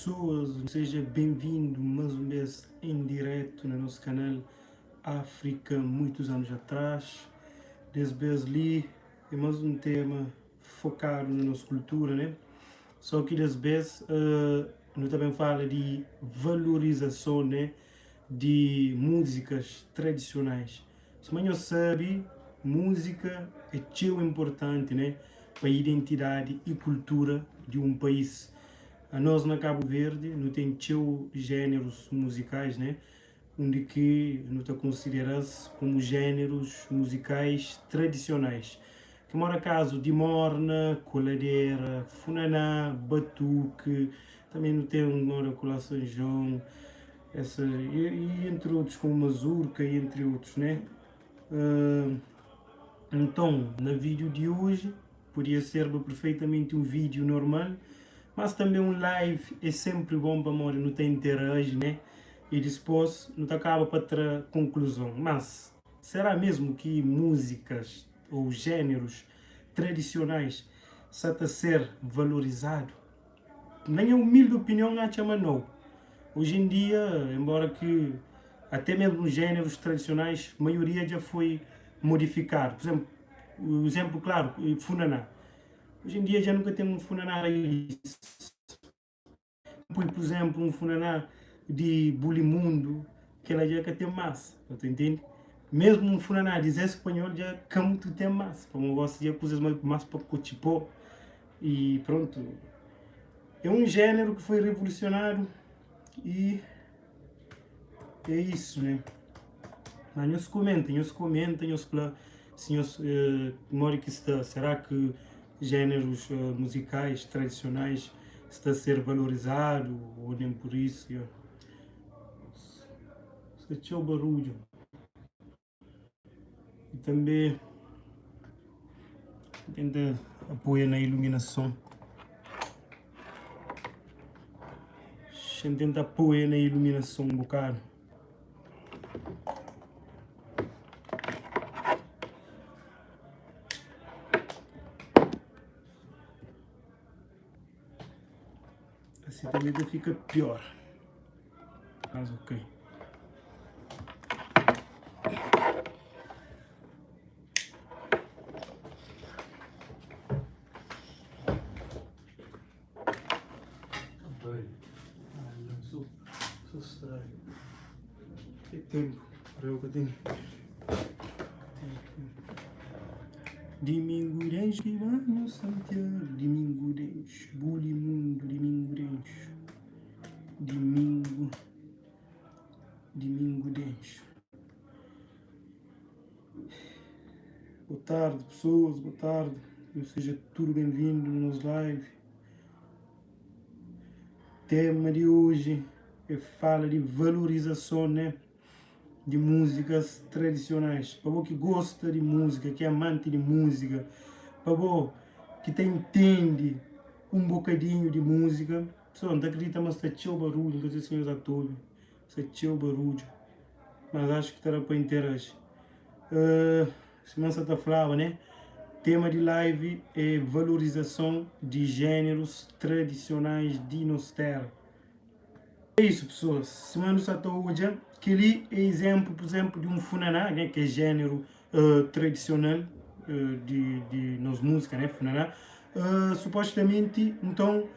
Pessoas, seja bem-vindo mais um vez em direto no nosso canal África muitos anos atrás. Desse vez ali é mais um tema focado na nossa cultura, né? Só que desse vez uh, nós também fala de valorização, né? De músicas tradicionais. Se nós sabe, música é tão importante, né? Para a identidade e cultura de um país. A nós na Cabo Verde não tem teu gêneros musicais, né? Onde que não está considera-se como gêneros musicais tradicionais. Que mora caso de morna, coladeira, funaná, batuque, também não tem um mora colar São João, essa, e, e entre outros como mazurca e entre outros, né? Uh, então, no vídeo de hoje, podia ser perfeitamente um vídeo normal, mas também um live é sempre bom para morrer, não tem interage, né? E depois não acaba para ter conclusão. Mas será mesmo que músicas ou gêneros tradicionais está a ser valorizado? Na minha humilde opinião, acho que não. Hoje em dia, embora que até mesmo os gêneros tradicionais, a maioria já foi modificado. Por exemplo, o exemplo claro, funaná. Hoje em dia já nunca tem um funaná raiz. Por exemplo, um funaná de Bulimundo, que ela já tem massa, tu entende? Mesmo um funaná de Zé Espanhol já muito tem massa. Como gosto de coisas mais, mais para cotipó e pronto. É um gênero que foi revolucionário e é isso, né? Mas nos comentem, nos comentem, nos se nos uh, que está, será que gêneros uh, musicais tradicionais está a ser valorizado ou nem por isso? Isso é o barulho. E também tenta apoia na iluminação. A gente tenta apoiar na iluminação um bocado. Assim também fica pior. Mas ok. Ah, não, sou, sou estranho. Tem tempo para eu que tenho. Domingo 10 que vai no Santiago, domingo 10, Bulimundo, domingo 10, domingo, domingo 10. Boa tarde, pessoas, boa tarde. Seja tudo bem-vindo no nosso live. Tema de hoje é fala de valorização, né? De músicas tradicionais. Para você que gosta de música, que é amante de música, para você que te entende um bocadinho de música. Pessoal, não acredita, mas está cheio barulho, não sei se senhores atores, está cheio barulho. Mas acho que estará para interagir. Uh, Simão Santa Flava, né? Tema de live é valorização de gêneros tradicionais de nossa terra. É isso, pessoas. Simão Santa hoje, que ali é exemplo, por exemplo, de um funaná, né? Que é gênero uh, tradicional uh, de, de nossa música, né? Funaná. Uh, supostamente, então,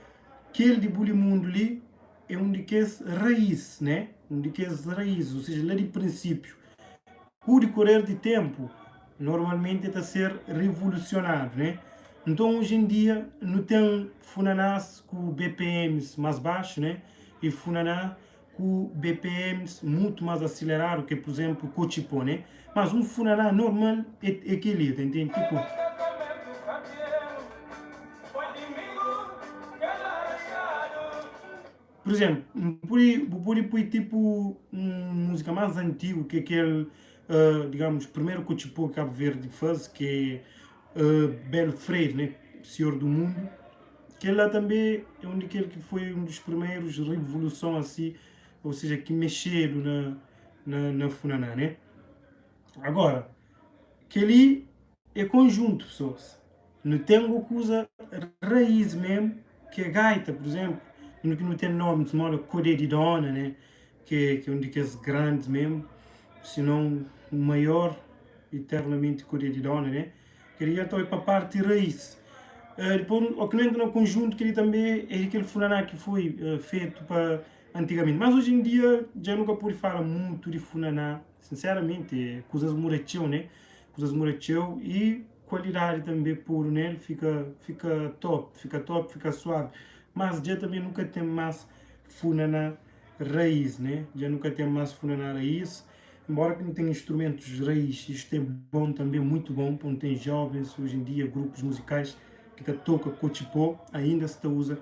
aquele de Bulimundo ali é um de que é raiz, né? Um de que é raiz, ou seja, lá de princípio. Com o decorrer de tempo, normalmente está a ser revolucionado, né? Então, hoje em dia, não tem funanás com BPMs mais baixo, né? E funaná com BPMs muito mais acelerado que, por exemplo, Cochipó, né? Mas um funaná normal é, é aquele, entende? Tipo... Por exemplo, pode pôr tipo uma música mais antiga que aquele, uh, digamos, primeiro que o Tipo Cabo Verde faz, que é uh, Belo Freire, né? Senhor do Mundo. Que lá também é um daquele que foi um dos primeiros revolução assim, ou seja, que mexeram na, na, na Funaná, né? Agora, que ali é conjunto, pessoas. Não tem coisa raiz mesmo, que é gaita, por exemplo. Undi ki nu ten nomis moda Kodé di Dona, né, ki é un di kes grandis mesmu, si non o maior, eternamenti Kodé di Dona, né. Kel-li dja ta bai pa parti rais. Dipôs, o ki nu entra na konjuntu, kel-li tanbê é di kel funaná ki foi fetu pa antigamenti. Mas oji en dia dja nu ka pode fala mutu di funaná, sinseramenti, kuzas muda txeu, né. Kuzas muda txeu i kualidadi tanbê podu nel fika fika top, fika top, fika suavi. Mas dja tanbê nu ka ten mas funaná raiz, né? Dja nu ka ten mas funaná raiz, enbora ki nu ten instrumentus raiz, istu é bon tanbê, muitu bon, pa nu ten jovens oji en dia, grupus muzikais ki ta toka kotxipó, ainda es ta uza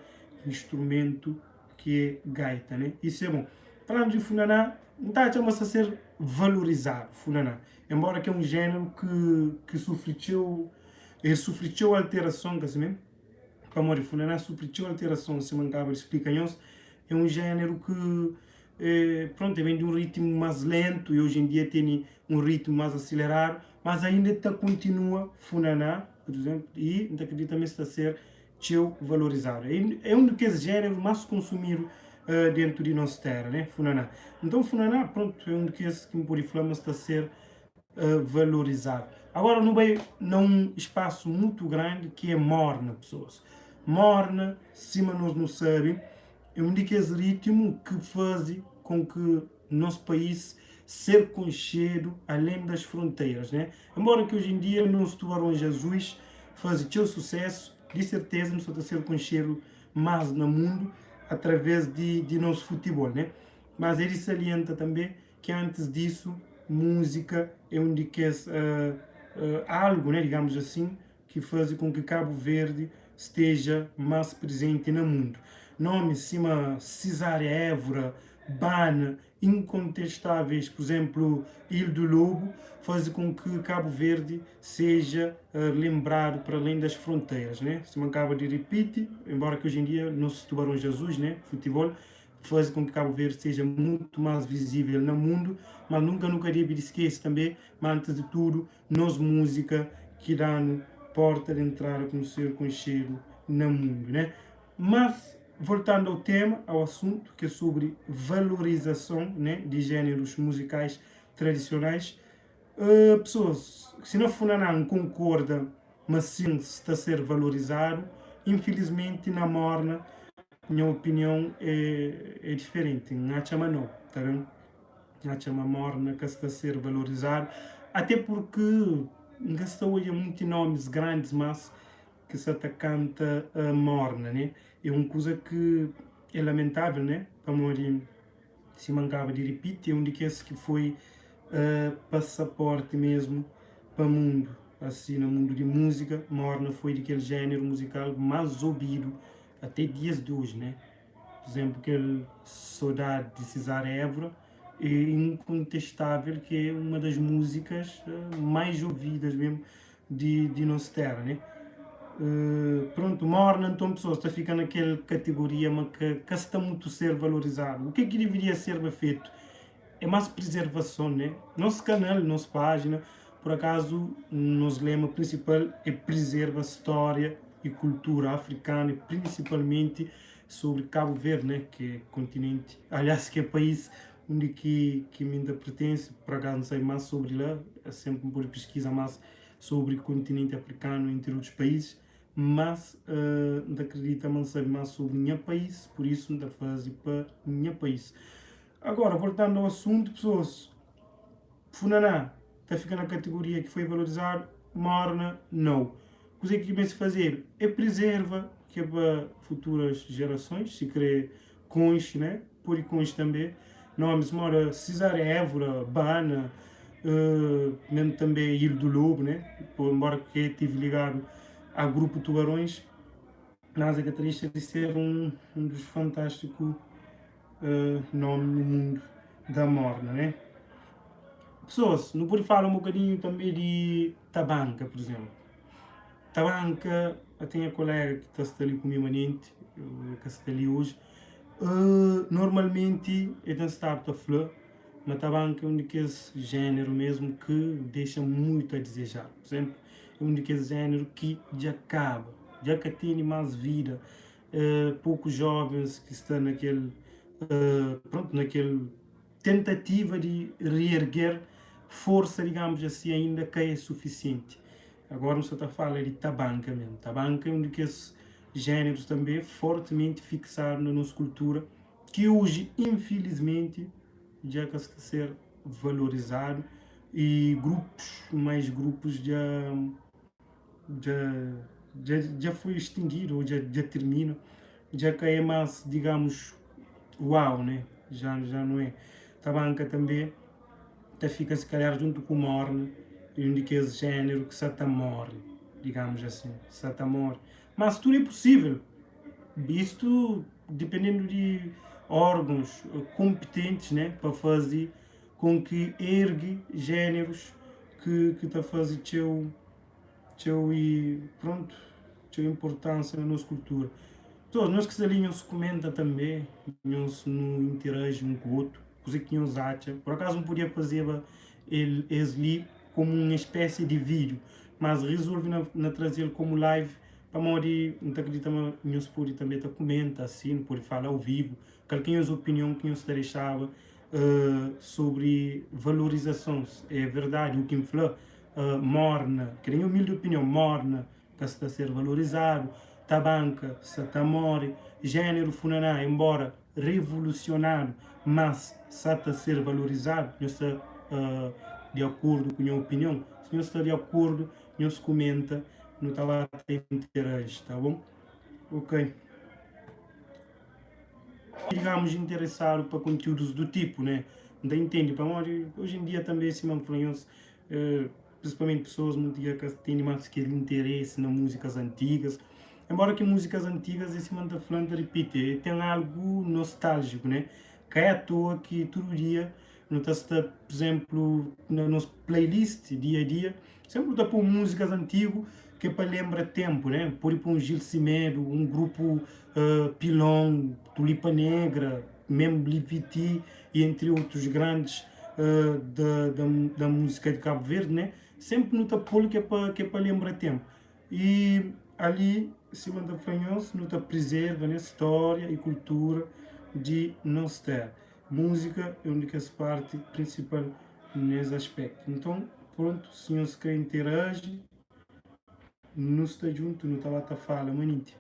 instrumentu ki é gaita, né? Isu é bon. Falandu di funaná, N ta atxa ma sta ser valorizadu funaná, enbora ki é un jéneru ki ki sufri txeu, el sufri txeu alterason, ka si mê? Pamodi funaná sufri txeu alterason, sima N kaba di splika nhos, é un jéneru ki prontu, el ben di un ritmu más lentu i oji en dia tene un ritmu más asileradu, mas ainda el ta kontinua funaná, pur izénplu, i N ta kridita ma el sta ser txeu valorizadu. É un di kes jéneru más konsumidu déntu di nos téra, né? Funaná. Nton, funaná, prontu, é un di kes ki N pode fla ma sta ser valorizadu. Agora, nu bai na un spasu mutu grandi ki é morna, pesoas. Morna, sima nos nu sabe, é un di kes ritmu ki faze kon ki nos país ser konxedu alén das fronteiras, né? Enbora ki oji en dia nos Tubarões Azuis faze txeu susésu, di serteza nu sa ta ser konxedu más na mundu através di di nos futibol, né? Mas é di salienta tanbê ki antis disu múzika é un di kes algu, né, digamos asin, ki faze kon ki Kabu Verdi steja más prizenti na mundu. Nomis sima Cesária Évora, Bana, inkontestáveis, pur izénplu, Ildo Lobo, faze kon ki Kabu Verdi seja lenbradu para além das fronteiras, né? Sima N kaba di ripiti, enbora ki oji en dia nos Tubarões Azuis, né, futibol, faze kon ki Kabu Verdi seja mutu más vizível na mundu, mas nunka nu ka debe di skese tanbe ma antis di tudu nos múzika ki da-nu porta di entrada ku nu ser konxedu na mundu, né? Mas, voltando ao tema, ao assunto, que é sobre valorizason, né, di géneros musicais tradicionais, uh, pessoas, si na funaná N konkorda ma sin sta ser valorizadu, infilismenti na morna nha opinion é, é diferenti, N atxa ma nau, ta ben? N atxa ma morna ka sta ser valorizadu, ate purki N ka sta odja munti nomis grandis mas ki sa ta kanta morna, ne? É un kuza ki é lamentável, ne? Pamodi, sima N kaba di ripiti, é un di kes ki foi pasaporti mesmu pa mundu. Asi, na mundu di múzika, morna foi di kel jéneru muzikal más obidu ate dias di oji, ne? Pur izénplu, kel Sodadi di Cesária Évora é inkontestável ki é uma das múzikas mais ouvidas mesmu di nos téra, né? Prontu, morna nton pesoas ta fika na kel kategoria ma ka ka sta mutu ser valorizadu. U ke ki deveria serba fetu é más prizervason, né? Nos kanal, nos pájina, pur akazu nos lema prinsipal é prizerva stória i kultura afrikanu i prinsipalmenti sobri Kabu Verdi, né, ki é kontinenti, aliás ki é país undi ki ki mi N ta pertense, pur akazu N sabe más sobri la, senpri N pode piskiza más sobri kontinenti afrikanu entri otus país, mas N ta kridita ma N sabe más sobri nha país, pur isu N ta faze pa nha país. Agora, voltando ao assunto, pesoas, Funaná ta fika na kategoria ki foi valorizadu, Morna nau. Kuzê ki meste fazedu é prizerva ki é pa futuras jerasons, si kre konxe, né? Pode konxe tanbe nomis moda Cesária Évora, Bana, mesmu tanbe Ilho do Lobo, né? Enbora ke tive ligadu a grupu Tubarões, mas é ka ta dexa di ser un dos fantástiku nomi no mundu da morna, né? Pesoas, nu pode fala un bokadinhu tanbe di Tabanka, pur izénplu. Tabanka, até nha kolega ki ta sta li ku mi manenti, ka sta li oji, normalmenti el ten stadu ta fla ma tabanka é un di kes jéneru mesmu ki dexa muitu a dizejar. Pur izénplu, é un di kes jéneru ki dja kaba, dja ka tene más vida. Poucos jovens ki sta na kel pronto na kel tentativa di reerguer forsa digamos assim ainda ka é suficiente. Agora nu sta ta fala di tabanka mesmo. Tabanka é um di kes géneros també fortemente fixado na nos cultura ki hoje infelizmente dja ka sta ser valorizado e grupos mais grupos dja dja dja dja foi extinguido ou dja dja termina dja ka é mas digamos uau né já já não é tabanka també ta fika se calhar junto ku morna e um di kes género ki sa ta morre digamos assim sa ta morre mas tudo é possível isto dependendo di órgãos competentes né pa faze com ki ergue géneros ki ki ta faze txeu txeu e pronto txeu importância na nos kultura. Então, nhos ki sta li nhos kumenta tanbe, nhos nu interage un ku otu, kuze ki nhos atxa. Por acaso n podia fazeba el es li komu un espécie di vídeo, mas resolvi na na traze-l komu live pamodi n ta kridita ma nhos pode tanbe ta kumenta asi, nu pode fala ao vivo, kal ki é nhos opinion ki nhos ta dexaba sobri valorizasons. É verdadi u ki n fla, morna, kel nha humildi opinion, morna ka sta ser valorizadu, tabanka sa ta more, jeneru funaná enbora revolusionadu mas sa ta ser valorizadu. Nhos sta di akordu ku nha opinion? Si nhos sta di akordu nhos kumenta nu ta ba ta interaji, ta bon? Ok. Digamos interesadu pa konteúdus do tipu, né? N ta intende pamodi oji en dia tanbe sima N fla nhos Principalmente pessoas muito dia ka tene mais aquele interesse na músicas antigas. Embora que músicas antigas, esse mano tá falando, repite, tem algo nostálgico, né? Ka é à toa que todo dia no tá sta, por exemplo, na nos playlist dia a dia, sempre tá pôr músicas antigo que é para lembra tempo, né? Pode pôr um Gil Semedo, um grupo Pilon, Tulipa Negra, mesmo Liviti e entre outros grandes da, da, da música de Cabo Verde, né? Sempre nu ta pô-l que é pa, que é pa lembra tempo. E ali, sima N ta fla nhos, nu ta preserva né, stória e kultura di nos terra. Música é un di kes parti prinsipal nes aspecto. Nton, pronto, si nhos kre interaji, nu sta djuntu, nu ta ba ta fala manenti.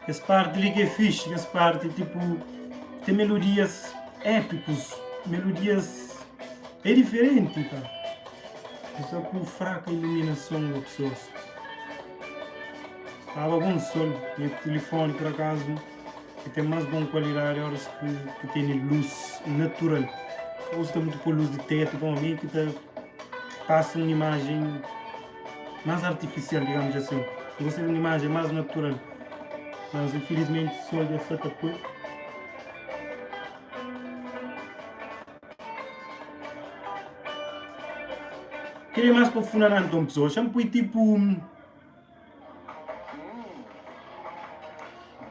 Kes parti li ki é fixe, kes parti tipo tem melodias épicos, melodias é diferente pá. Só ku fraca iluminação da pessoas. Staba bom sol, nha telefone por acaso que tem mais bom qualidade horas que, que tem luz natural. Gosta muito pôr luz de teto, bom, a mim que tá passa uma imagem mais artificial, digamos assim. Gosto de uma imagem mais natural. Mas infelizmente o sol já está tapou. Queria mais para funaná então pessoas. Chama tipo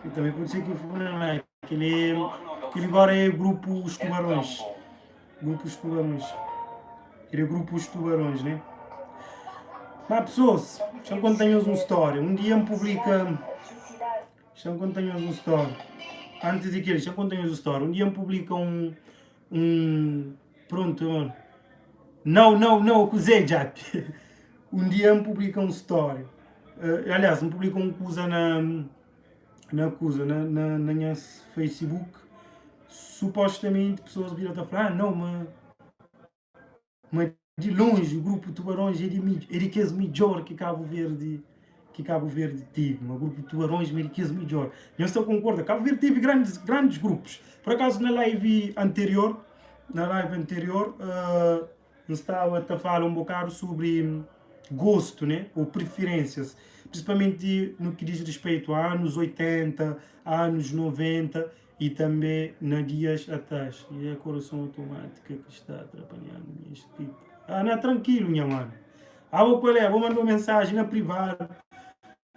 E também pode ser que o Funaná, aquele, aquele agora é grupo Os Tubarões. Grupo Os Tubarões. Aquele é grupo Os Tubarões, né? Mas pessoas, deixa eu contar uma história. Um dia me publica. Deixa eu contar uma história. Antes de que deixa eu contar uma história. Um dia me publica um. Um. Pronto, não, não, não, acusei, Jack. Um dia me publica uma história. Aliás, me publica um coisa na na coisa, na, na, na minha Facebook. Supostamente pessoas viram a falar, ah, não, mas, mas de longe o grupo Tubarões é de, é de que melhor que Cabo Verde que Cabo Verde teve, um grupo Tubarões mas de que melhor. Eu estou concordo, Cabo Verde teve grandes, grandes grupos. Por acaso na live anterior, na live anterior, uh, N staba ta fala un bokadu sobri gostu, né, ou preferências, principalmente no que diz respeito a anos 80, anos 90 e também na dias atrás. E é a correção automática que está atrapalhando minha escrita. Ah, não, tranquilo, minha mano. Ah, vou qual é? Vou mandar uma mensagem na privada.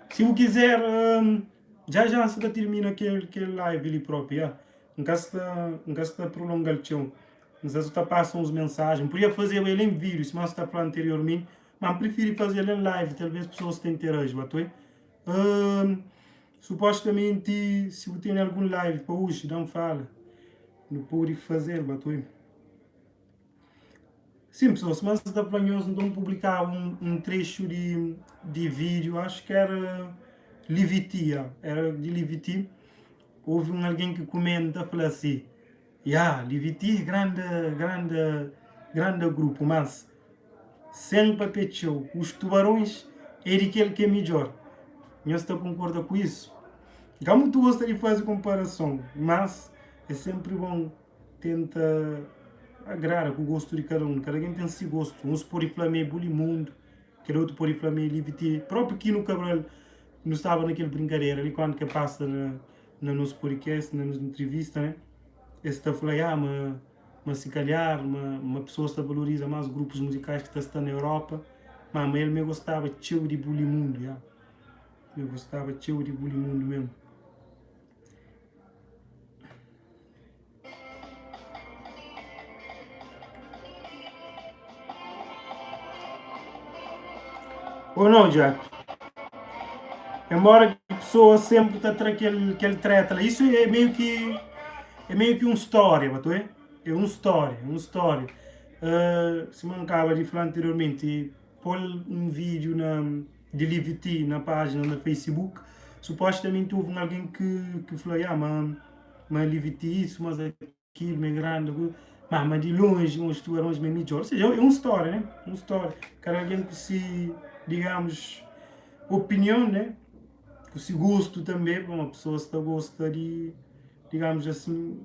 Se eu quiser, hum, Já já N sta ta tirmina kel kel live li propi, ya. N ka sta N ka sta prolonga-l txeu. N sta so ta pasa uns mensajen. N podia fazeba el en vídiu, sima N sta fla anteriormenti, ma N prifiri faze-l en live, talvês pesoas ta interaji, ba toi. Supostamenti si bu tene algun live pa oji, da-m fala, nu pode faze-l, ba toi. Sim pessoal, sima N sta fla nhos, nton publikaba un, un trechu di, di vídeo, acho que era Liviti, ya, era di Liviti. Houve un algen ki kumenta, fla si, ya, Liviti é grande, grande, grande grupo, mas sen papia txeu, os tubarões é di kel ki é midjor. Nhos ta konkorda ku isu? N ka mutu gosta di faze konparason, mas é senpri bon tenta agrada ku gostu di kada un. Kada ken ten si gostu. Uns pode fla ma é Bulimundo, kel otu pode fla ma é Liviti. Própi Kino Cabral, nu staba na kel brinkadera li kantu ke pasa na na nos podcast, na nos intrivista, né? Es ta fla, ya, ma ma si kalhar ma ma pesoas ta valoriza más grupus muzikais ki ta sta na Europa, ma ma el me gostaba txeu di Bulimundo, ya. Me gostaba txeu di Bulimundo mesmu. Ou não, Jack? Embora que pessoas sempre ta tra kel, kel treta lá. Isso é meio que é meio que um história, bato é? É um história, é um história. Uh, se não acaba de falar anteriormente, pôr um vídeo na de Livity na página na Facebook, supostamente houve alguém que que falou, ah, mas ma Livity isso, mas aquilo, ma é grande, mas, mas de longe, uns tubarões é melhor. Ou seja, é uma história, né? Uma história. Cada alguém com si, digamos, opinião, né? Com si gosto também, uma pessoa está gosta de, digamos assim,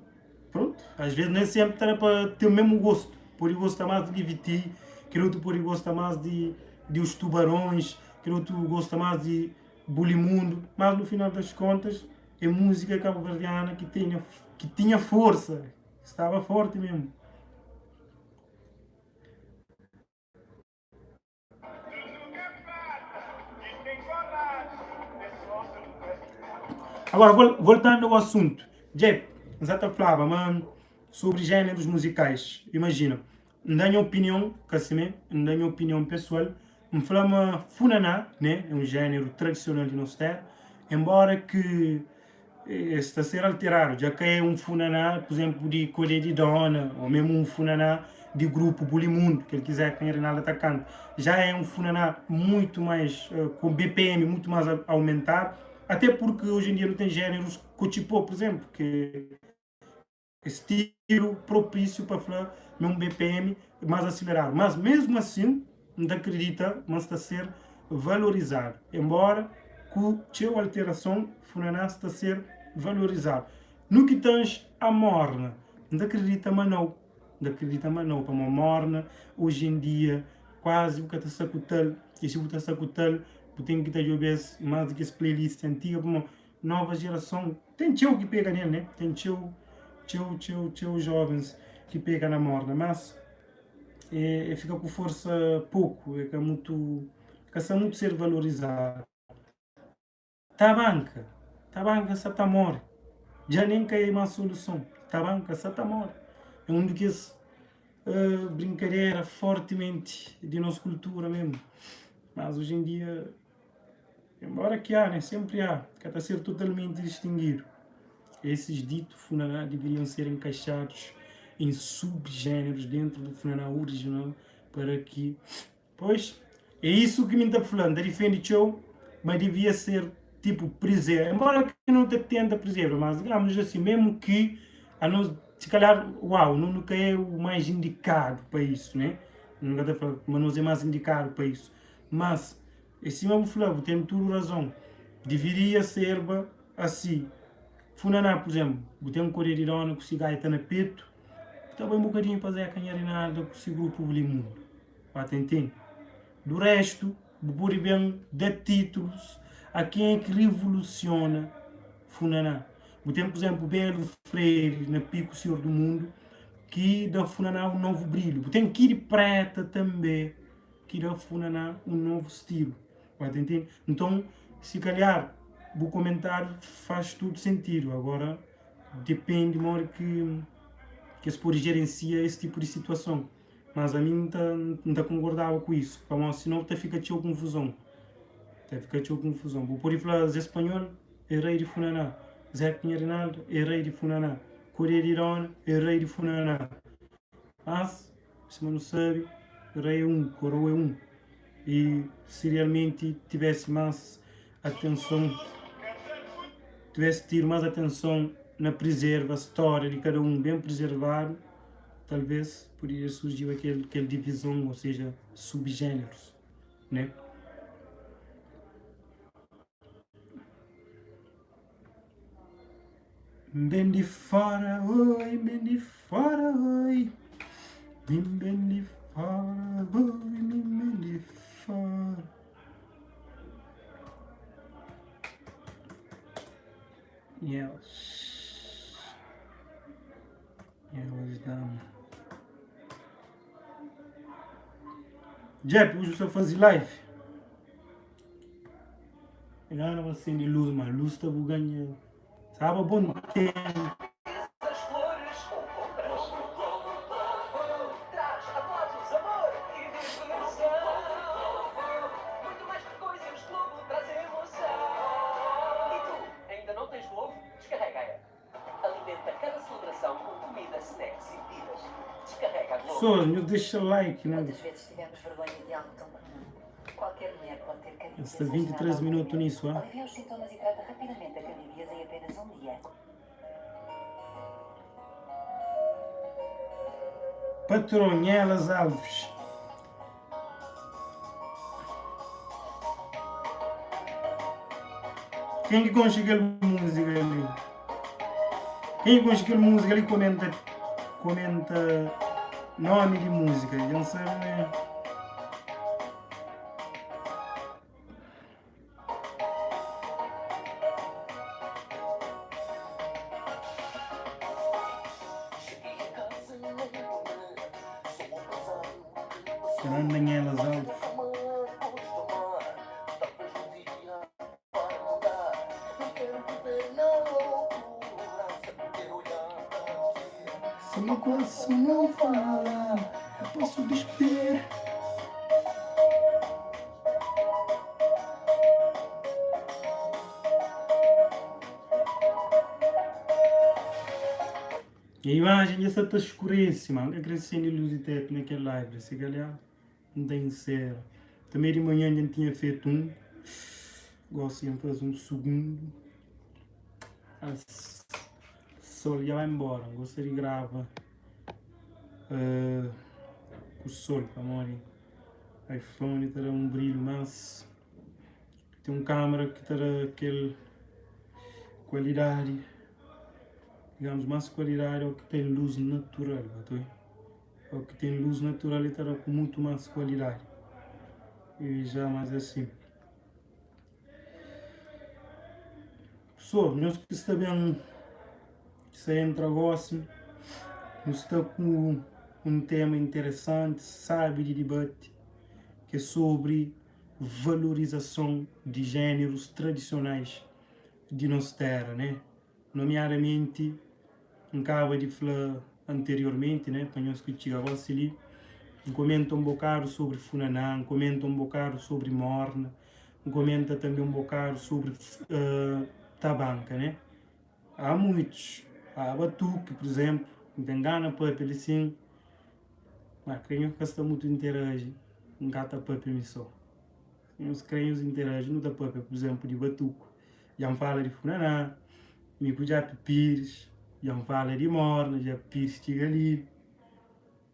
pronto. Às vezes nem sempre está para ter o mesmo gosto. Pode gostar mais de Livity, aquele outro pode gostar mais de, de os tubarões, aquele outro gosta mais de Bulimundo, mas no final das contas é música cabo-verdiana que, tinha, que tinha força, estava forte mesmo. Agora, voltando ao assunto, Jep, já te falava, mas sobre gêneros musicais, imagina, na minha opinião, assim, na minha opinião pessoal, me fala funaná, né, é um gênero tradicional de nossa terra, embora que está a ser alterado, já que é um funaná, por exemplo, de Colher de Dona, ou mesmo um funaná de grupo Bulimundo, que ele quiser que Rinaldo tá canta, já é um funaná muito mais, uh, com BPM muito mais aumentado, até porque hoje em dia não tem gêneros cotipô, por exemplo, que é estilo propício para falar num BPM mais acelerado. Mas mesmo assim, não acredita, mas está a ser valorizado. Embora com sua alteração, Funaná está a ser valorizado. No que tange a morna, não acredita, mas não. Não acredita, mas não. Para uma morna, hoje em dia, quase o que está sacutal, e se você sacutal, tem que estar jogando mais do que esse playlist antiga, para uma nova geração. Tem txeu que pega nele, né? Tem txeu, txeu, txeu, txeu jovens que pega na morna, mas é, é fica com força pouco, é que é muito, que é muito ser valorizado. Tabanka, tabanka sa ta morre. Já nem cai mais solução. Tabanka sa ta morre. É um do que uh, brincadeira fortemente de nossa cultura mesmo. Mas hoje em dia Embora que há, né? Sempre há, que até ser totalmente distinguido. Esses ditos funaná deveriam ser encaixados em subgêneros dentro do funaná original para que. Pois, é isso que me está falando. Defende show, mas devia ser tipo preserva. Embora que não te tenta preserva, mas digamos assim, mesmo que a nós, se calhar, uau, nunca é o mais indicado para isso, né? Nunca está falando, mas não é mais indicado para isso. Mas E sima bu fla, bu ten tudu razon. Diviria serba asi. Funaná, pur izemplu, bu ten Kodé di Dona ku si gaita na petu, bu ta bai un bokadinhu pa Zeka Nha Rinalda ku si grupu Bulimundu. Ba ta intende? Du restu, bu pode ben da titulus a kenha ki rivolusiona funaná. Bu ten, pur izemplu, Belo Freire na Piku Senhor du Mundu ki da funaná un novu brilhu. Bu ten Kidy Preta tanbe. Ki da funaná un novu stilu. Ba ta intende? Nton, si kalhar. Bu komentáriu faz tudu sentidu. Agora depende modi ki ki es pode gerencia es tipu di situason. Mas ami N ta N ta konkordaba ku isu, pamodi sinau ta fika txeu konfuzon. Ta fika txeu konfuzon. Bu pode fla Zé Spanhol é rei di funaná, Zé Pinha Rinaldo é rei di funaná, Kodé di Dona é rei di funaná. Mas, sima nu sabe, rei é un, koroa é un. I si realmenti tivesse más atenson, tivesse tidu más atenson na prizerva stória di kada un ben prizervadu, talvês poderia surjiba kel kel divizon, ou seja, subjénerus, né? N ben di fora, oi, N ben di fora, oi. N ben di fora, oi, N ben di fora. E elas, elas dão. Jep, hoje você faz live. Gana ba sende luz ma luz ta bu ganha. Saba bon tempu. Pessoas, nhos dexa like na. Sta 23 minutu nisso, ah. Patronhelas Alves. Ken ki konxe kel múzika li? Ken ki konxe kel múzika li komenta komenta nomi di múzika. Dja N sabe ma Fernando Daniela Alves. Se meu coração não fala, eu posso despir. E imajen dja sa ta skurese, ma N ka kre sende lus di tetu na kel live li, si kalhar N ta insera. Tanbe di manhan dja N tinha fetu un, gosi dja N faze un sugundu. As sol dja bai nbora, N gosta di grava ku sol pamodi iPhone ta da un brilhu más, ten un kamera ki ta da kel kualidadi. Digamos mas kualidadi o ki ten luz natural ba ta obi o ki ten luz natural e ta da ku mutu mas kualidadi e ja mas asin pessoal nhos ki sta ben ki sta entra gosi nu sta ku un tema interesanti sabi di dibati ki é sobri valorizason di jenerus tradisionais di nos tera ne. Nomiadamenti, N kaba di fla anteriormenti, né, pa nhos ki txiga gosi li, N komenta un bokadu sobri funaná, N komenta un bokadu sobri morna, N komenta tanbe un bokadu sobri tabanka, né. Há muitus, há batuki, pur izenplu, N ten gana papia li sin, ma kre nhos ka sta mutu interaji, N ka ta papia mi so. Nhos kre nhos interaji, nu ta papia, pur izenplu, di batuku. Dja N fala di funaná, mi ku Djapi Pires, dja N fala di morna, Djapi Pires txiga li,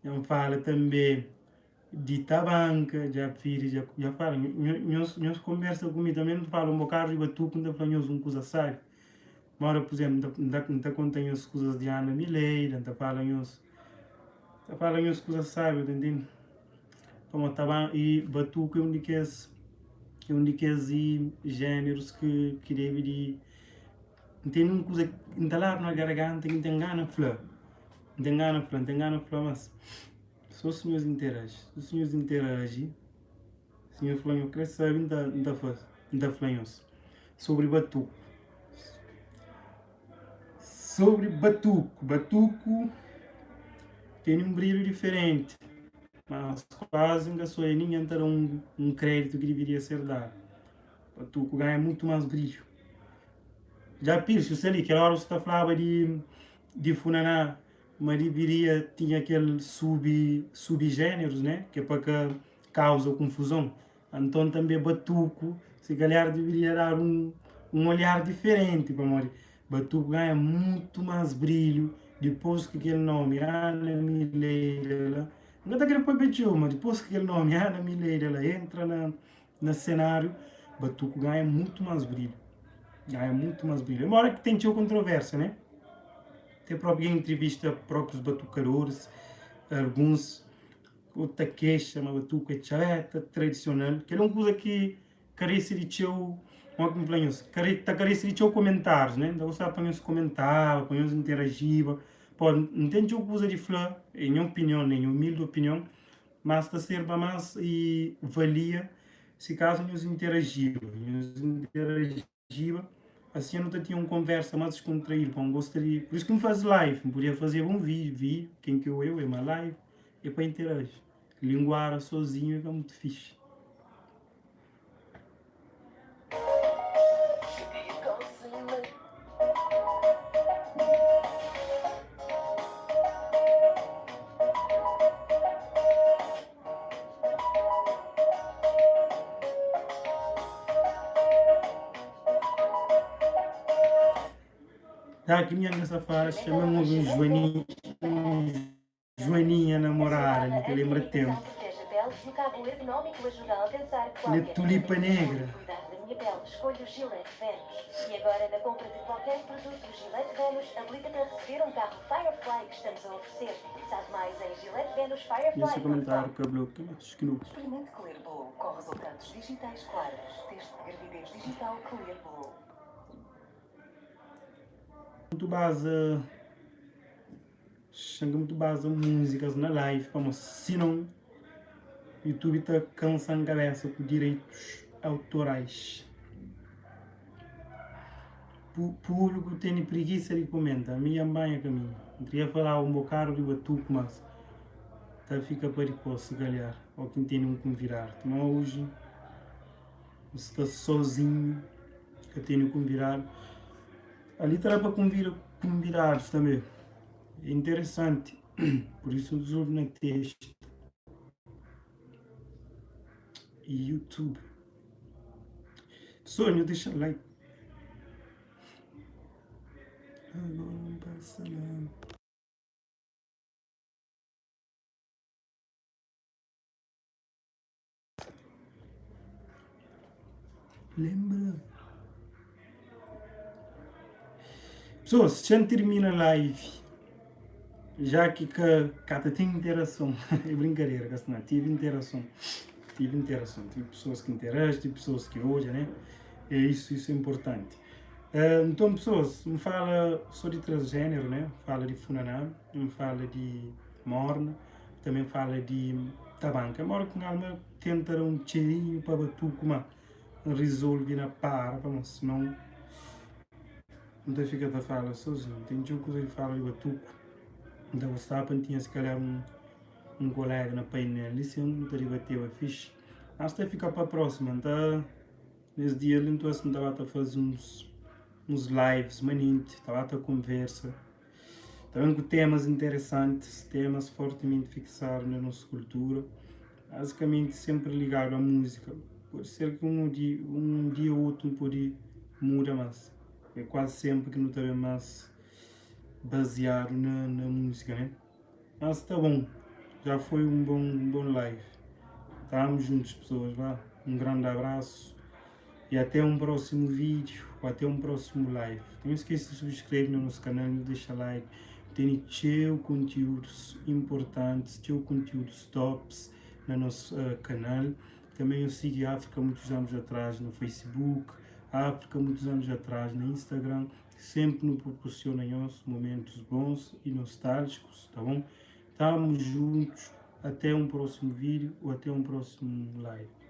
dja N fala tanbe di tabanka, Djapi Pires dja dja fala, nhos nhos konbersa ku mi tanbe, N ta fala un bokadu di batuku, N ta fla nhos un kuza sabi, moda pur izenplu, N ta N ta konta nhos kuzas di Ana Mileida, N ta fala nhos, N ta fala nhos kuzas sabi, ta ntende? Pamodi taban i batuku é un di kes é un di kes jénerus ki ki debe di N ten un kuza N ta ladu na garganta ki N ten gana fla N ten gana fla N ten gana fla mas so si nhos interaji so si nhos interaji si nhos fla nhos kre sabe N ta N ta fla N ta fla nhos. Sobri batuku. Sobri batuku. Batuku tene un brilhu diferenti, mas kuazi N ka soia ningen ta da un kreditu ki diviria ser dadu. Batuku ganha mutu mas brilhu. Dja Pircio sta li, kel ora bu sta flaba di funaná ma diviria tinha kel sub subgénerus né, ke pa ka kauza kunfuzon. Anton tanbe batuku si kalhar diviria dadu un olhar diferenti pamodi batuku ganha mutu mas brilhu dipos ki kel nomi Ana Mileida la, N ka ta kre papia txeu ma dipos ki kel nomi Ana Mileida la entra na senáriu batuku ganha mutu mas brilhu, ganha mutu mas brilhu enbora ki ten txeu kontroversia ne, te propi gen intrivista proprius batukadoris alguns Ku ta kexa ma batuku é txabeta tradisional. Kel é un kuza ki karese di txeu, mo ki N fla nhos, ta karese di txeu komentárius, né? N ta gostaba pa nhos komentaba, pa nhos interajiba. Pô, N ten txeu kuza di fla, é nha opinion, né? Nha umildi opinion, mas ta serba más i valia si kazu nhos interajiba. Nhos interajiba. Jiba, asi nu ta tinha un konversa más deskontraídu, pa N gosta di, pur isu ki N faze live, N podia fazeba un vídiu, vídiu, ken ki eu é, ma live é pa interaji, linguara sozinhu é ka mutu fixi. Tá, ki minha nessa fala, chama um Joaninha, Joaninha namorada, ali que lembra tempo. Na Tulipa Negra. Escolho Gillette Venus. E agora, na compra de qualquer produto Gillette Venus, habilita-te a receber um carro Firefly que estamos a oferecer. Sabe mais em Nesse comentário gilettevenusfirefly.com. cabelo que acho que não. Experimente Clear Blue com resultados digitais claros. Teste de gravidez digital Clear Blue. Muito baza Xanga muito baza músicas na live pamo sinon YouTube ta cansa-m cabeça ku direitos autorais. Públiku tene prigisa di kumenta. Ami dja N banha kaminhu. N kria falaba un bokadu di batuku, mas ta fika pa dipôs, si kalhar, ô ki N tene un kunvidadu. Ma oji N sta sozinhu, ka tene kunvidadu. Ali ta da pa kunvida kunvidadus tanbê. É interesanti, pur isu N rizolve na testa. YouTube. Pessoal, nhu dexa like. Agora não passa lá. Lembra? Pessoas, se já termina live, já que ka ta ten interason, é brincadeira, ka sta tive interason, tive interason, tive pessoas que interagem, tive pessoas que odja, né? É isso, isso é importante. Uh, então, pessoas, me fala só de transgênero, né? Fala de funaná, me fala de morna, também fala de tabanka. Embora que alma tenta dar um cheirinho para batuco, mas resolve na para, pa senão N ta fika ta fala sozinhu. Ten txeu kuza di fala di batuku. N ta gostaba pa N tinha si kalhar un kolega na painel li sin nu ta dibateba fixi. Mas ta fika pa próxima. N ta nes dia li nton asi N ta ba ta faze uns uns lives manenti, ta ba ta konversa ta ben ku temas interesantis, temas fortimenti fiksadu na nos kultura, bazikamenti senpri ligadu a múzika. Pode ser ki un di un dia ô otu nu pode muda mas é kuazi senpri ki nu ta ben mas baziadu na na múzika né. Mas ta bon, já foi un bon un bon live. Tamo juntos pessoas vá, un grande abraço e até un próximo vídeo ou até un próximo live. Não esquece de subscreve na nosso canal, deixa like, tem txeu conteúdos importantes, txeu conteúdos tops na nosso canal. Também eu sigo África muitos anos atrás no Facebook, África muitos anos atrás no Instagram, sempre nos proporciona nós momentos bons e nostálgicos, tá bom? Tamo juntos, até um próximo vídeo ou até um próximo live.